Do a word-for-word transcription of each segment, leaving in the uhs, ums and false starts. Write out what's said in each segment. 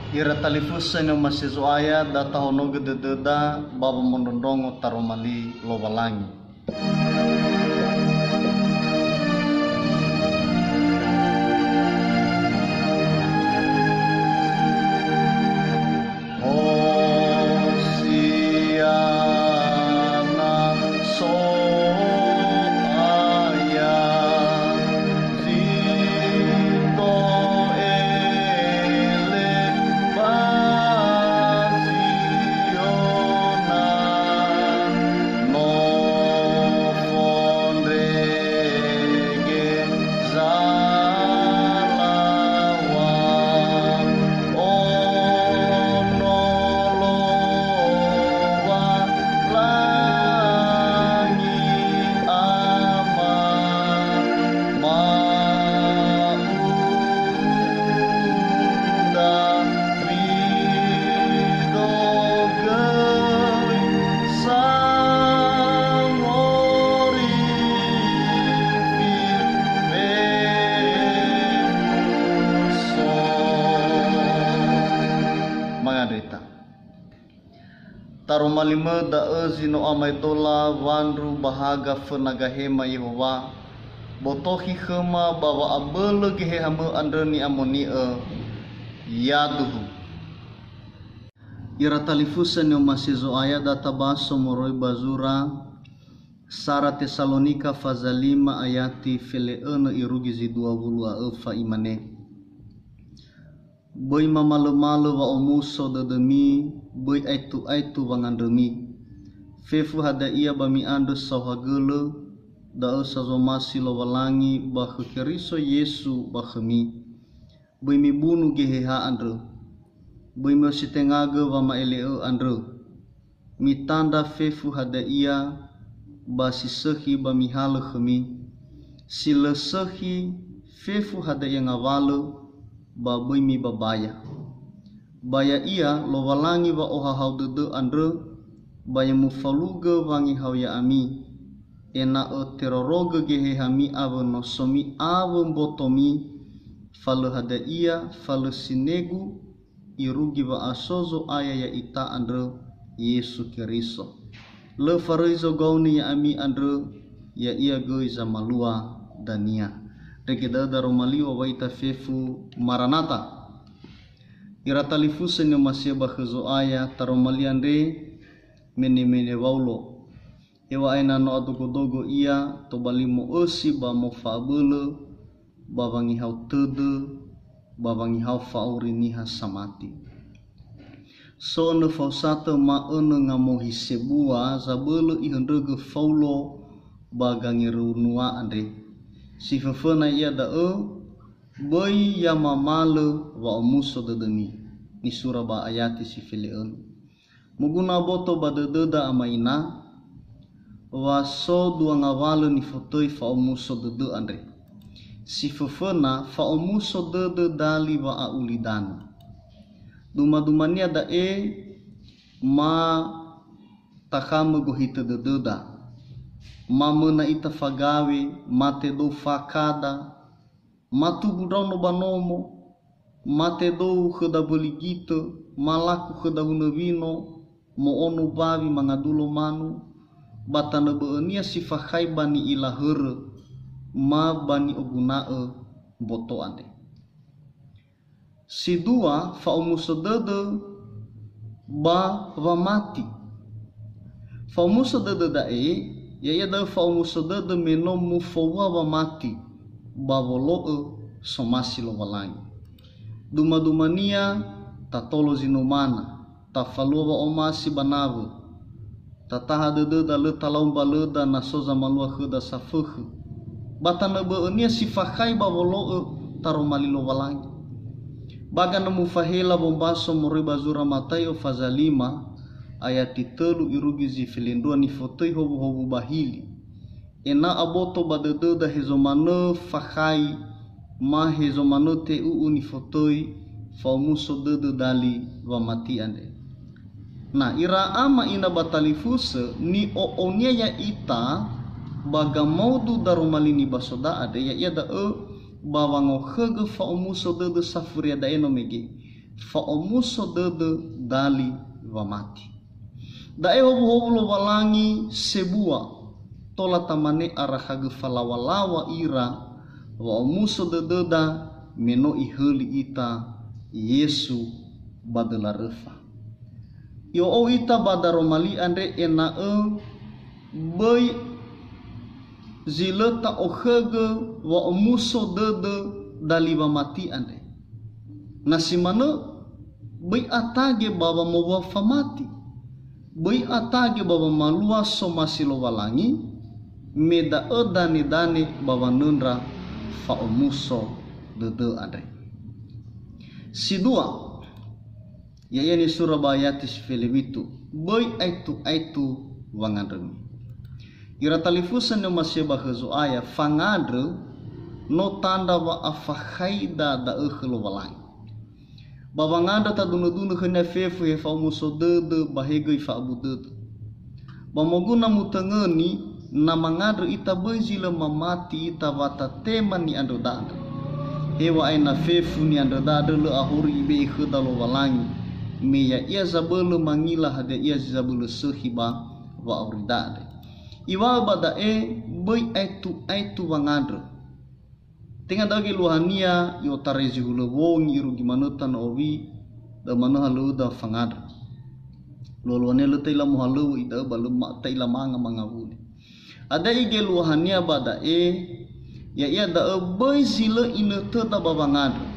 Ira talifusö ni'omasi'ö Zo'aya, da tahonogö dödöda ba wamondrondrongo taroma li Lowalangi. Hosiana, So'aya, si to'ele ba Ziona, no fondrege zalaŵa, Ono Lowalangi Ama, ba unda rido göi sangorifi fefu so. Mangandrö ita. Taroma limö da'ö zi no amaedola wandru ba haga föna gahema Yehowa, botokhi khöma ba wa'abölö Gehehamö andrö ni'amoni'ö, yaduhu. Ira talifusö ni'omasi'ö Zo'aya, da tabaso moroi ba zura sara Tesalonika faza lima ayati fele'önö irugi zi dua wulu a öfa, imane: Böi mamalömalö wa'omuso dödömi, böi aetu-aetu wangandrömi. Fefu hadia ia ba mi'andrö saohagölö, da'ö sa zomasi Lowalangi ba khö Keriso Yesu ba khömi. Böi mibunu Geheha andrö. Böi mi'ositengagö wama'ele'ö andrö. Mitandra fefu hadia ia ba si sökhi ba mihalö khömi. Si lö sökhi, fefu hadia ia ngawalö, ba böi mibabaya. Ba ya'ia Lowalangi wa'ohahau dödö andrö, ba ya mufalugö wangehao ya'ami, ena'ö terorogö Gehehami awö nosomi awö mbotomi, fa lö hadia ia, fa lö sinegu, irugi wa'aso Zo'aya ya'ita andrö, Yesu Keriso. Lö faröi zogaoni ya'ami andrö, ya'ia göi zamalua dania. Ndrege da'ö daroma li wa wa'ita fefu Maranata. Ira talifusö ni'omasi'ö ba khö Zo'aya, taroma li andre mene-mene Waulo. Heŵa'ae na no adogo-dogo ia, tobali mo'ösi ba mofa'abölö, ba wangehao tödö, ba wangehao fa'auri niha samati. So önö faosatö ma önö ngamohi sebua zabölö ihöndrögö Faulo ba gangerunua andre. Si föföna ia da'ö, böi ya mamalö wa'omuso dödömi, nisura ba ayati si fele'önö. Moguna aboto ba dödöda ama ina, wa so dua ngawalö nifotöi fa'omuso dödö andre. Si föföna, fa'omuso dödö dali wa'a'ulidanö. Duma-dumania da'e ma takhamö gohitö dödöda. Ma möna ita fagawe, ma tedou fakada, ma tumbu ndraono ba nomo, ma tedou khöda mböli gitö, ma laku khöda hunö wino, mo'ono bawi mangadulo manu, ba tanö bö'önia si fakhai ba ni'ila hörö, ma ba ni'oguna'ö mboto andre. Si dua, fa'omuso dödö ba wamati. Fa'omuso dödö da'e, ya'ia da'ö fa'omuso dödö me no mufoua wamati ba wolo'ö somasi Lowalangi. Duma-dumania tatolo zi numana, tafalua wa'omasi ba nawö, tataha dödöda lö talau mbalöda na so zamalua khöda safökhö. Ba tanö bö'önia si fakhai ba wolo'ö taroma li Lowalangi. Baga na mufahela wombaso moroi ba zura Mataio faza lima, ayati tölu irugi zi felendrua nifotöi howuhowu ba hili. Ena'ö aboto ba dödöda hezo manö fakhai, ma hezo manö te'u'u nifotöi fa'omuso dödö dali wamati andre. Na ira ama ina ba talifusö, ni'o'onia ya'ita ba gamaudu daroma li nibasoda andre, ya'ia da'ö ba wangokhögö fa'omuso dödö safuria da'e no mege. fa'omuso dödö dali wamati. Da'e howuhowu Lowalangi sebua, tola tamane arakhagö falawalawa ira wa'omuso dödöda me no Ihöli ita Yesu ba döla röfa. I'o'ou ita ba daroma li andre ena'ö böi zi lö ta'okhögö wa'omuso dödö dali wamati andre. Na si manö, böi atage ba wamowua famati. Böi atage ba wamalua somasi Lowalangi, me da'ö danedane ba wanöndra fa'omuso dödö andre. Si dua, ya'ia nisura ba ayati si felewitu, böi aetu-aetu wangandrömi. Ira talifusö ni'omasi'ö ba khö Zo'aya, fangandrö no tandra wa'afakhaida da'ö khö Lowalangi. Ba wangandrö tadunö-dunö khönia fefu he fa'omuso dödö ba he göi fa'abu dödö. Ba moguna mutöngöni, na mangandrö ita böi zi lö mamati ita wa tatema ni'andröda andrö. Heŵa'ae na fefu ni'andröda andrö lö ahori ibe'e khöda Lowalangi, me ya'ia zabölö mangila hadia ia zi zabölö sökhi ba wa'aurida andre. Iŵa'ö ba da'e, böi aetu-aetu wangandrö. Tenga da'ö geluahania i'otarai zi hulö wongi irugi manö tanö owi, da'ö manö halöŵöda fangandrö. Lualuania lö ta'ila mohalöŵö ida'ö ba lö ma-, ta'ila manga mangawuli. Hadia geluahania ba da'e, ya'ia da'ö böi zi lö inötöda ba wangandrö.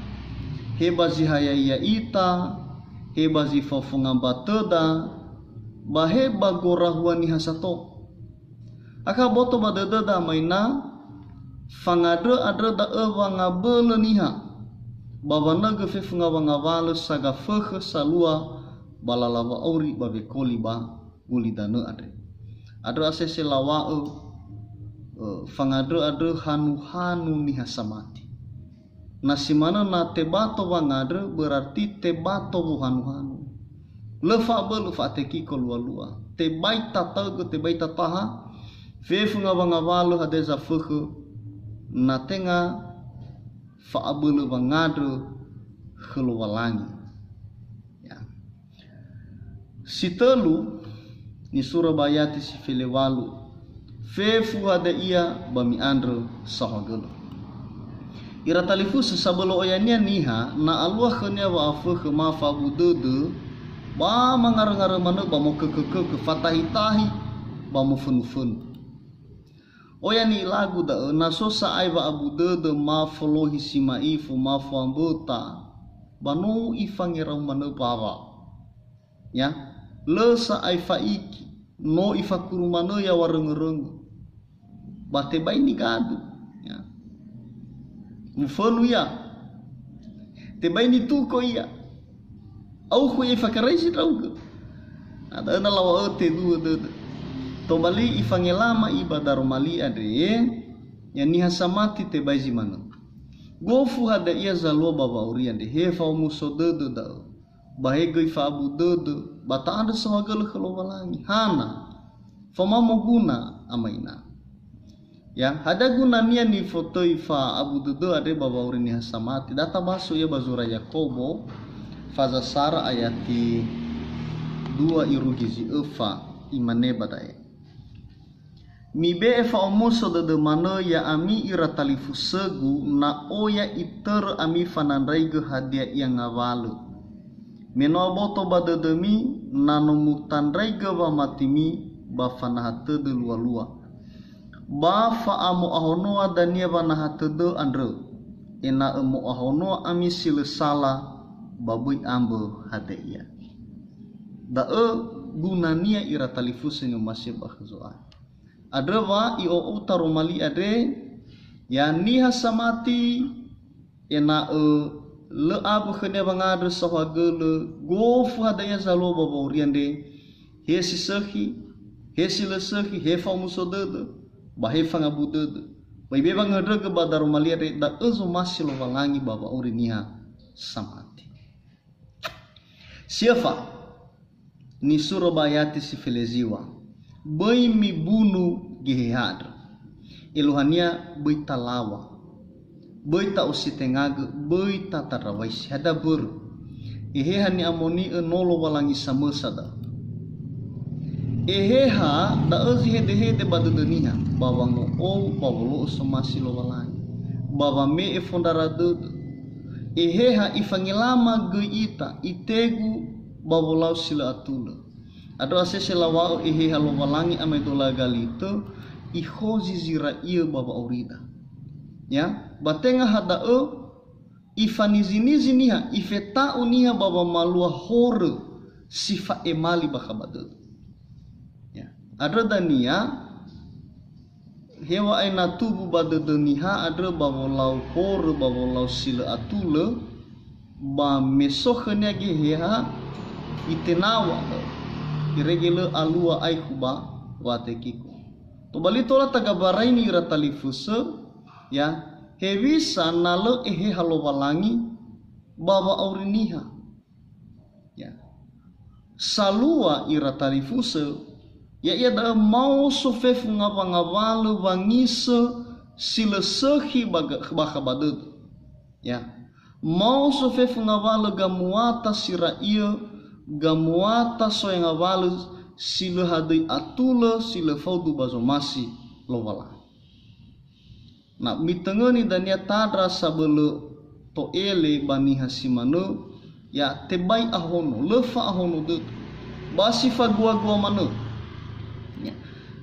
He ba zi hayai ya'ita, he ba zi fafonga mbatöda, ba he ba gorahua niha sato. Akha boto ba dödöda ama ina, fangandrö andrö da'ö wangabölö niha, ba wanögö fefu ngawangawalö sagafökhö salua ba lala wa'auri ba wekoli ba gulidanö andre. Andrö asese laŵa'ö, ö, fangandrö andrö hanu-hanu niha samati. Na si manö na tebato wangandrö, berarti tebato wohanu-hanu. Lö fa'abölö fa'atekiko lualua. Tebai tataögö, tebai tataha, fefu ngawangawalö hadia zafökhö, na tenga fa'abölö wangandrö khö Lowalangi. Ya. Si tölu, nisura ba ayati si felewalu, fefu hadia ia ba mi'andrö saohagölö. Ira talifusö sabölö oyania niha, na alua khönia wa'afökhö ma fa'abu dödö, ba mangarö-ngarö manö ba mokökökökö, fatahi-tahi, ba mofönu-fönu. Oya ni'ilagu da'ö, na so sa'ae wa'abu dödö ma folohi si ma'ifu, ma foamböta, ba no ifangerau manö bawa. Ya, lö sa'ae fa'iki, no ifakuru manö yaŵa röngö-röngö. Ba tebai nigadu, ya. Mufönu ia. Tebai nituko ia. Aukhu ia ifakaraisi ndra'ugö. Na da'ö na laŵa'ö teduo dödö. Tobali ifangelama i ba daroma li andre, ya niha samati tebai zi manö. Gofu hadia ia zalua ba wa'auri andre, he fa'omuso dödö da'ö. Ba he göi fa'abu dödö, ba ta'andrö saohagölö khö Lowalangi. Hana? Faoma moguna ama ina. Ya, hadia gunania nifotöi fa'abu dödö andre ba wa'auri niha samati? Da tabaso ia ba zura Yakobo, faza sara ayati dua irugi zi öfa, imane ba da'e. Mibe'e fa'omuso dödö manö ya'ami ira talifusögu, na oya itörö ami fanandraigö hadia ia ngawalö. Me no aboto ba dödömi, na no mutandraigö wamatimi ba fanaha tödö lualua. Ba fa'amo'ahonoa dania wanaha tödö andrö, ena'ö mo'ahonoa ami si lö sala, ba böi ambö hadia ia. Da'ö gunania ira talifusö ni'omasi'ö ba khö Zo'aya. Andrö wa i'o'ou taroma li andre, ya niha samati, ena'ö lö ambö khönia wangandrö saohagölö, gofu hadia ia zalua ba wa'auri andre, he si sökhi, he si lö sökhi, he fa'omuso dödö, ba he fangabu dödö. Ba ibe'e wangandrögö ba daroma li andre, da'ö zomasi Lowalangi ba wa'auri niha samati. Si öfa, nisura ba ayati si feleziŵa, böi mibunu geheha andrö. Eluahania böi talaŵa, böi ta'ositengagö, böi tatandrawaisi. Hadia mbörö? Eheha ni'amoni'ö no Lowalangi samösa da'ö. Eheha da'ö zi hedehede ba dödö niha, ba wango'ou, ba wolo'ö somasi Lowalangi, ba wame'e fondrara dödö. Eheha ifangelama göi ita, itegu ba wolau si lö atulö. Andrö asese lawa'ö Eheha Lowalangi amaedola galitö, ihozi zi ra'iö ba wa'aurida. Ya, ba tenga ha da'ö, ifanizi-nizi niha, ifeta'u niha ba wamalua horö si fa'emali bakha ba dödö. Ya. Andrö dania, heŵa'ae na tumbu ba dödö niha andrö ba wolau horö, ba wolau si lö atulö, ba me so khönia Geheha, itenaw̃a, irege lö alua aekhu ba wa'atekiko. Tobali tola tagabaraini ira talifusö, ya, hewisa na lö Eheha Lowalangi ba wa'auri niha. Ya. Salua ira talifusö, ya'ia da'ö maoso fefu ngawa-ngawalö wangisö si lö sökhi ba ga-, bakha ba dödö. Ya. Maoso fefu ngawalö gamuata si ra'iö, gamuata so'aya ngawalö si lö hadöi atulö, si lö faudu ba zomasi Lowalangi. Na mitöngöni dania tandra sabölö to'ele ba niha si manö, ya, tebai ahono, lö fa'ahono dödö. Ba si faguagua manö. Ya.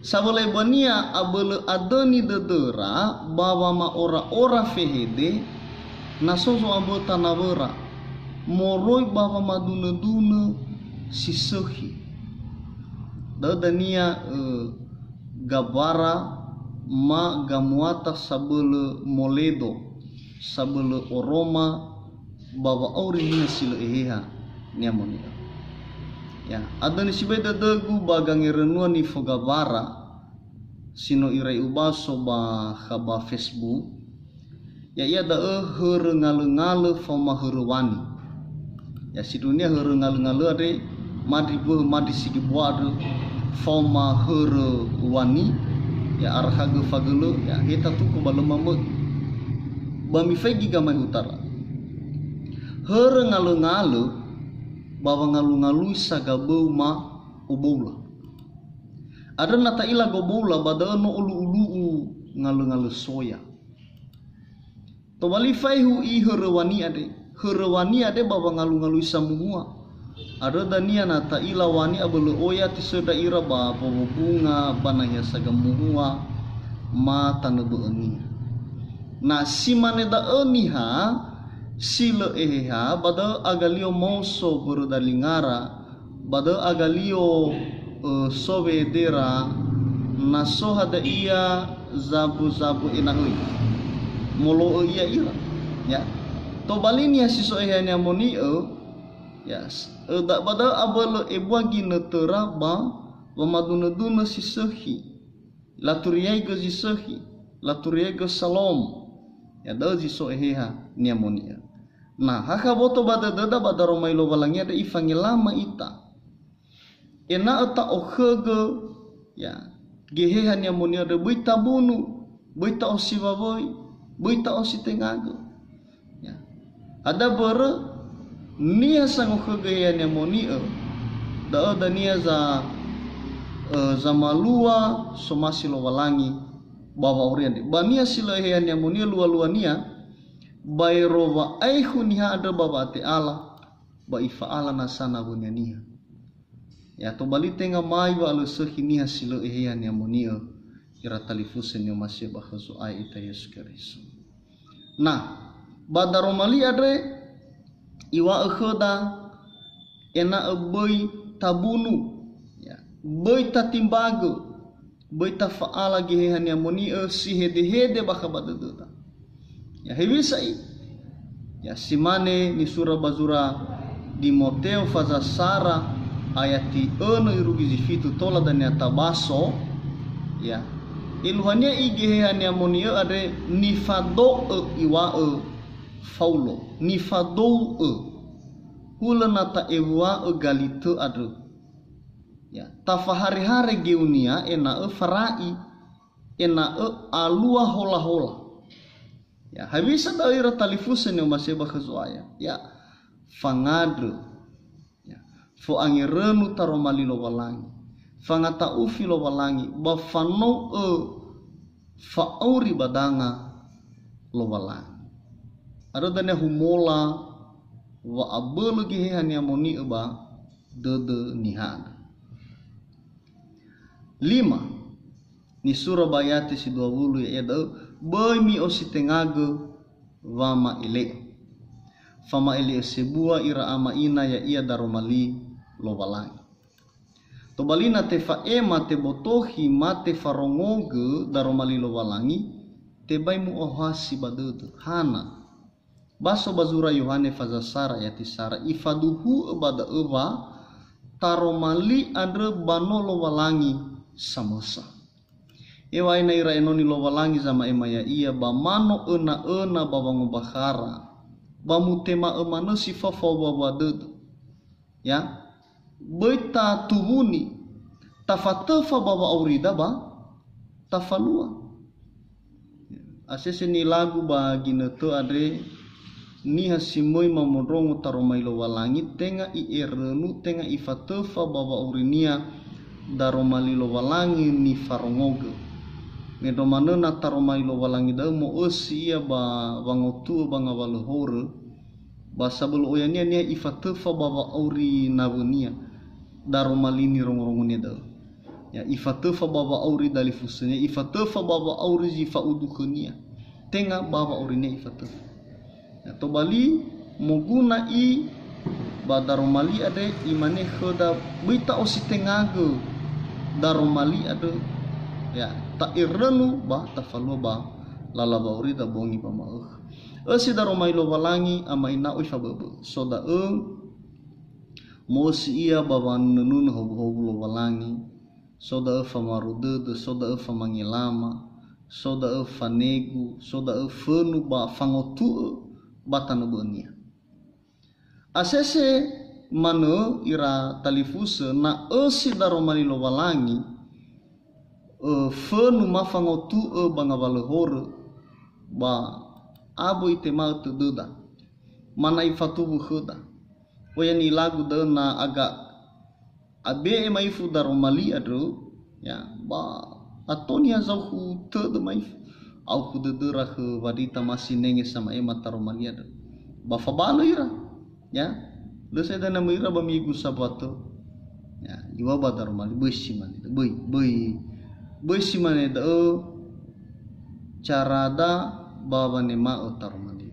Sabölö ebania abölö adöni dödöra ba wama'ora-ora fehede, na so zo'amböta nawöra, moroi ba wamadunö-dunö si sökhi. Da'ö dania, ö, gabara ma gamuata sabölö moledo, sabölö oroma ba wa'auri niha si lö Eheha ni'amoni'ö. Ya, adöni sibai dödögu ba gangerönua nifogabara si no irai ubaso bakha ba Facebook, ya'ia da'ö hörö ngalö-ngalö faoma hörö wani. Ya, sindruhunia hörö ngalö-ngalö andre, mandi böhö, mandi sigi bua andrö, faoma hörö wani, ya, arakhagö fagölö, ya, he tatuko ba lö mamöi. Ba mifaigi gamaehutara. Hörö ngalö-ngalö ba wangalungalui sagaböu ma oboula. Andrö na ta'ila goboula ba da'ö no olu'u-lu'u ngalö-ngalö soya. Tobali faehu i hörö wani andre. Hörö wani andre ba wangalungalui samuhua. Andrö dania na ta'ila wani abölö oya tisöndra ira ba wowo bunga ba nahia sagamuhua ma tanö bö'önia. Na si mane da'ö niha si lö Eheha, ba da'ö agalio maoso börö dalingara, ba da'ö agalio, ö, so wedera, na so hadia ia zambö-zambö ena'öi. Molo'ö ia ira. Ya. Tobali niha si so Eheha ni'amoni'ö, ya, s-, ö, da-, ba da'ö abölö ebua ginötöra ba wamadunö-dunö si sökhi. Laturiaigö zi sökhi, laturiaigö salom. Ya, da'ö zi so Eheha ni'amoni'ö. Na, hakha boto ba dödöda ba daromali Lowalangi andre ifangelama ita. Ena'ö ta'okhögö, ya, Geheha ni'amoni'ö andre, böi tabunu, böi ta'osiwawöi, böi ta'ositengagö. Ya. Hadia mbörö, niha sangokhögö Eheha ni'amoni'ö, da'ö dania za-, ö, zamalua somasi Lowalangi ba wa'auri andre. Ba niha si lö Eheha ni'amoni'ö lua-luania, baero wa'aekhu niha andrö ba wa'ate'ala, ba ifa'ala nasa nawönia niha. Ya, tobali tenga mai wa'alösökhi niha si lö Eheha ni'amoni'ö, ira talifusö ni'omasi'ö ba khö Zo'aya ita Yesu Keriso. Na, ba daromali andre, iŵa'ö khöda ena'ö böi tabunu, ya, böi tatimbagö, böi tafa'ala Geheha ni'amoni'ö si hedehede bakha ba dödöda. Ya, hewisa i? Ya, si mane nisura ba zura Dimoteo faza sara ayati önö irugi zi fitu tola dania tabaso, ya. Eluahania i Geheha ni'amoni'ö andre nifado'ö iŵa'ö Faulo, nifadou'ö, hulö na ta'ewua'ö galitö andrö. Ya, tafahare-hare geunia ena'ö fara'i, ena'ö alua hola-hola. Ya, hewisa da'ö ira talifusö ni'omasi'ö ba khö Zo'aya? Ya, fangandrö, ya, fo'angerönu taroma li Lowalangi, fangata'ufi Lowalangi, ba fanou'ö fa'auri ba danga Lowalangi. Andrö dania humola wa'abölö Geheha ni'amoni'ö ba dödö niha andrö. Lima, nisura ba ayati si dua wulu, ya'ia da'ö, "Böi mi'ositengagö wama'ele'ö. Fama'ele'ö sebua ira ama ina ya'ia daroma li Lowalangi." Tobali na tefa'ema, tebotohi, ma tefarongogö daroma li Lowalangi, tebai mu'ohasi ba dödö. Hana? Ba so ba zura Yohane faza sara ayati sara, ifaduhu'ö ba da'ö wa taroma li andrö ba no Lowalangi samösa. Ewae na ira enoni Lowalangi zama'ema ya'ia, ba ma no öna-öna ba wangombakhara, ba mutema'ö manö si fao faowa-wa dödö. Ya, böi tatuwuni, tafatöfa ba wa'aurida ba tafalua. Asese nilagu ba ginötö andre, niha si möi mamondrongo taroma li Lowalangi, tenga i'erönu, tenga ifatöfa ba wa'aurinia daroma li Lowalangi nifarongogö. Mendrua manö na taroma li Lowalangi da'ö mo'ösi ia ba wangotu'ö ba ngawalö horö, ba sabölö oyania niha ifatöfa ba wa'auri nawönia daroma li nirongorongonia da'ö. Ya, ifatöfa ba wa'auri dalifusönia, ifatöfa ba wa'auri zi fa'udu khönia. Tenga ba wa'aurinia ifatöfa. Ya, tobali moguna i ba daroma li andre, imane khöda, "Böi ta'ositengagö daroma li andrö." Ya, ta'erönu ba tafalua ba lala wa'aurida bongi ba ma'ökhö. Ösi daroma li Lowalangi ama ina'ö ifaböbö. So da'ö mo'ösi ia ba wanunö-nunö howuhowu Lowalangi, so da'ö famaru dödö, so da'ö famangelama, so da'ö fanegu, so da'ö fönu ba fangotu'ö ba tanö bö'önia. Asese manö ira talifusö, na ösi daroma li Lowalangi, ö, fönu ma fangotu'ö ba ngawalö horö, ba abö itema'ö tödöda, ma na ifatuwu khöda. Oya nilagu da'ö na aga abe'e ma'ifu daroma li andrö, ya, ba ato niha zaukhu tödö ma'ifu. Aukhu dödöra khö wandrita ma sinenge sama'ema taroma li andrö. Ba fabalö ira, ya. Lö sa'ae dania möi ira ba migu Sabato. Ya, iŵa'ö ba daroma li, böi si mane, böi, böi, böi si mane da'ö carada ba wanema'ö taroma li.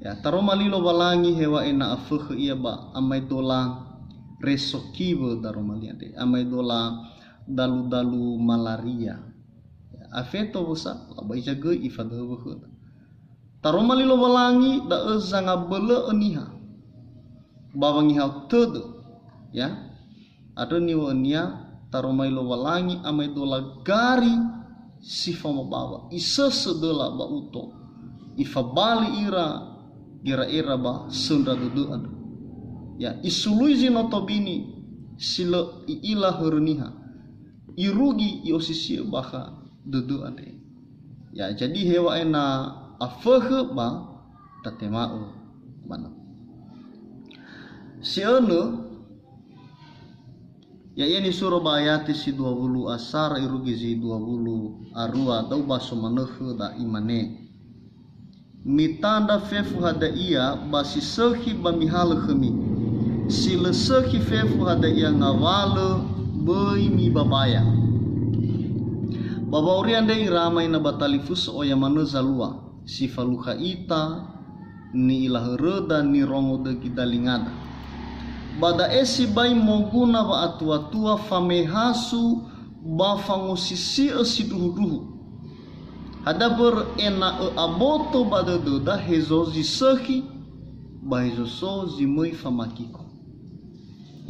Ya, taroma li Lowalangi heŵa'ae na afökhö ia ba amaedola resokiwö daroma li andre, amaedola dalu-dalu malaria. Ya, afeto wösa, laba iza göi ifadöhö wökhöda. Taroma li Lowalangi da'ö zangabölö'ö niha ba wangehao tödö, ya. Andrö niŵa'önia, taroma li Lowalangi amaedola gari si faoma bawa, isösö döla ba uto, ifabali ira gera'era ba söndra dödö andrö. Ya, isului zi no tobini si lö i'ila hörö niha, irugi, i'osisi'ö bakha dödö andre. Ya, jadi heŵa'ae na afökhö ba tatema'ö manö. Si önö, ya'ia nisura ba ayati si dua wulu a sara irugi zi dua wulu a rua, da'ö ba so manö khöda, imane, "Mitandra fefu hadia ba si sökhi ba mihalö khömi. Si lö sökhi fefu hadia ngawalö, böi mibabaya." Ba wa'auri andre ira ama ina ba talifusö oya manö zalua, si falukha ita, ni'ila höröda, nirongo dögi dalingada. Ba da'e sibai moguna wa'atuatua famehasu ba fangosisi'ö sindruhundruhu. Hadia mbörö? Ena'ö aboto ba dödöda hezo zi sökhi, ba hezo so zi möi famakiko.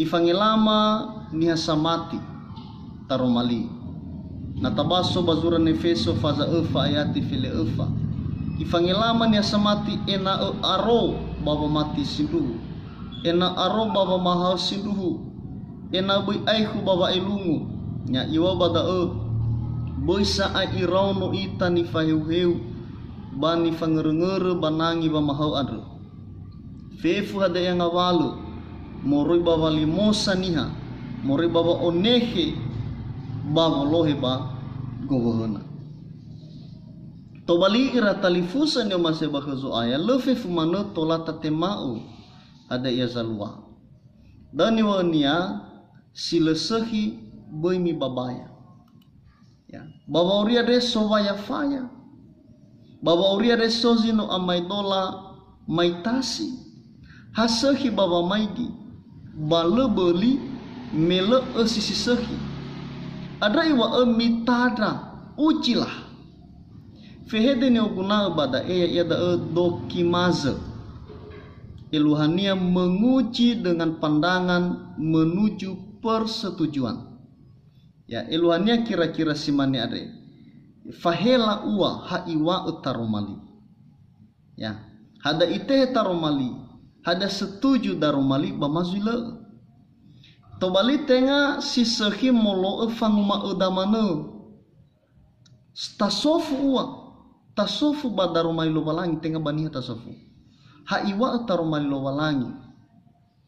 Ifangelama niha samati taroma li. Na tabaso ba zura Nefeso faza öfa ayati fele öfa. Ifangelama niha samati ena'ö aro ba wamati sindruhu. Ena'ö aro ba wamahaö sindruhu, ena'ö böi aekhu ba wa'elungu. Ya, iŵa'ö ba da'ö, böi sa'ae iraono ita nifaheuheu ba nifangöröngörö ba nangi wamahaö andrö. Fefu hadia ia ngawalö, moroi ba walimosa niha, moroi ba wa'onekhe, ba wolohe ba gowuhöna. Tobali ira talifusö ni'omasi'ö ba khö Zo'aya, lö fefu manö tola tatema'ö hadia ia zalua. Da'ö niŵa'önia, si lö sökhi böi mibabaya. Ya. Ba wa'auri andre so wayafaya. Ba wa'auri andre so zi no amaedola maitasi. Ha sökhi ba wamaigi, ba lö böli, me lö ösi si sökhi. Andrö iŵa'ö mitandra, ujilah. Fehede ni'oguna'ö ba da'e ya'ia da'ö dokimazö. Eluahania menguji dengan pandangan menuju persetujuan. Ya, eluahania kira-kira si mane andre. Fahela ua ha iŵa'ö taroma li. Ya, hadia itehe taroma li, hadia setuju daroma li ba ma zui lö'ö. Tobali tenga si sökhi molo'ö fanguma'öda manö. Tasofu ua, tasofu ba daroma li Lowalangi, tenga ba niha tasofu. Ha iŵa'ö taroma li Lowalangi,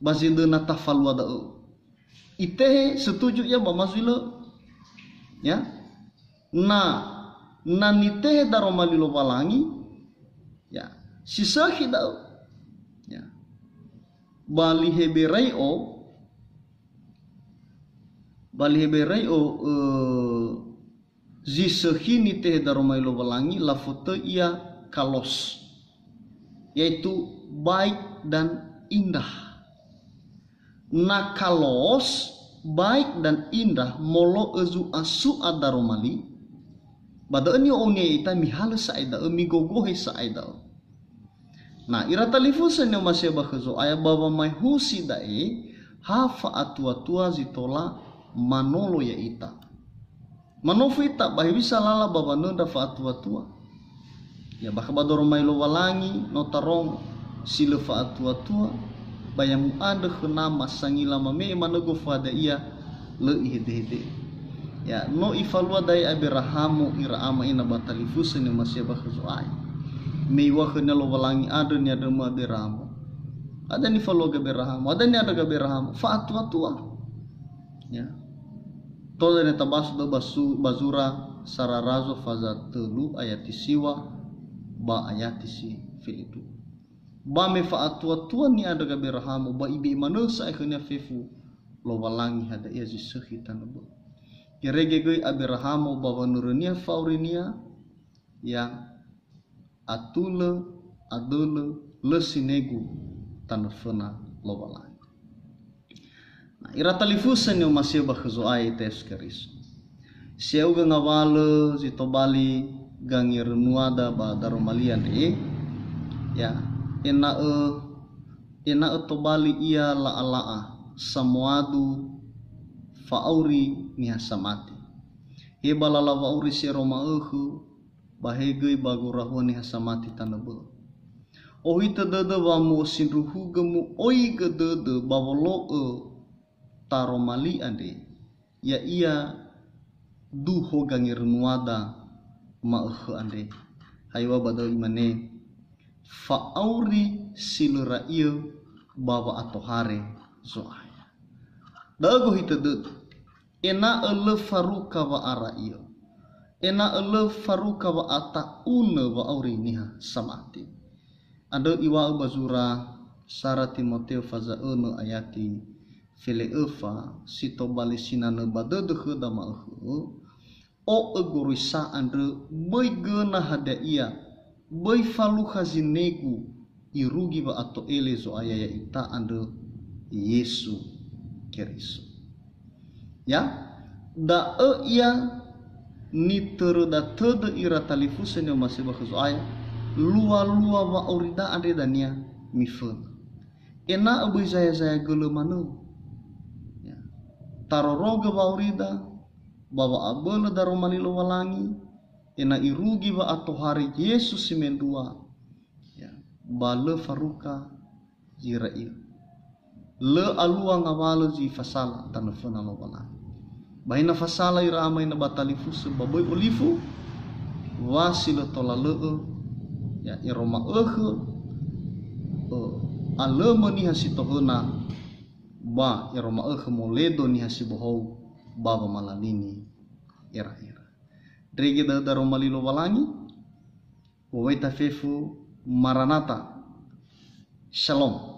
ba zi döna tafalua da'ö. Itehe setuju ia ba ma zui lö'ö. Ya. Na, na nitehe daroma li Lowalangi, ya, si sökhi da'ö. Ya. Ba li Heberai'o, ba li Heberai'o, eh, zi sökhi nitehe daroma li Lowalangi, lafotöi ia kalos, yaitu baik dan indah. Na kalos, baik dan indah molo'ö zu'asu'a daroma li, ba da'ö ni'o'onia ita mihalö sa'ae da'ö, migogohe sa'ae da'ö. Na ira talifusö ni'omasi'ö ba khö Zo'aya ba wamaehusi da'e, ha fa'atuatua zi tola manolo ya'ita. Manofu ita ba hewisa lala ba wanöndra fa'atuatua. Ya, bakha ba daroma li Lowalangi no tarongo si lö fa'atuatua, ba ya mu'andrö khö nama sangila mame'e manö gofu hadia ia, lö ihedehede. Ya, no ifalua da'e Aberahamo ira ama ina ba talifusö ni'omasi'ö ba khö Zo'aya. Me iŵa'ö khönia Lowalangi, andrö ni'andrömö Aberahamo. Hadia nifaluagö Aberahamo, hadia ni'andrögö Aberahamo, fa'atuatua. Ya. Tola ne tabaso da'ö ba su-, ba zura Sara Razo faza tölu ayati siŵa ba ayati si felendrua. Ba me fa'atuatua ni'andrögö Aberahamo, ba ibe'e manö sa'ae khönia fefu Lowalangi hadia ia zi sökhi tanö bö'ö. Irege göi Aberahamo ba wanörönia fa'aurinia, ya, atulö, adölö, lö sinegu tanö föna Lowalangi. Na, ira talifusö ni'omasi'ö ba khö Zo'aya ita Yesu Keriso. Siya'ugö ngawalö zi tobali gangerönuada ba daroma li andre, ya, ena'ö, ena'ö tobali ia la'ala'a samoadu fa'auri niha samati. He ba lala wa'auri si ero ma'ökhö, ba he göi ba gorahua niha samati tanö bö'ö. Ohitö dödö wa mu'osindruhugö, mu'oigö dödö ba wolo'ö taroma li andre, ya'ia duho gangerönuada ma'ökhö andre. Ha iŵa'ö ba da'ö imane, fa'auri si lö ra'iö ba wa'atohare Zo'aya. Da'ö gohitö dödö. Ena'ö lö faruka wa'ara'iö. Ena'ö lö faruka wa'ata'unö wa'auri niha samati. Andrö iŵa'ö ba zura Sara Timoteo faza önö ayati fele'öfa si tobali sinanö ba dödö khöda ma'ökhö, o'ö goroisa andrö böi göna hadia ia, böi falukha zinegu irugi wa'ato'ele Zo'aya ya'ita andrö Yesu Keriso. Ya, da'ö ia nitöröda tödö ira talifusö ni'omasi'ö ba khö Zo'aya, lua-lua wa'aurida andre dania miföna. Ena'ö böi zaya-zaya gölö manö. Ya. Tarorogö wa'aurida ba wa'abölö daroma li Lowalangi, ena'ö irugi wa'atohare Yesu si mendrua, ya, ba lö faruka zi ra'iö. Lö alua ngawalö zi fasala tanö föna Lowalangi. Ba hina fasala ira ama ina ba talifusö ba böi olifu, wa si lö tola lö'ö, ya, ero ma'ökhö, ö, Alömö niha si tohöna, ba ero ma'ökhö moledo niha si bohou ba wamalalini era-era. Ndrege da'ö daroma li Lowalangi, wowai tafefu Maranata. Shalom.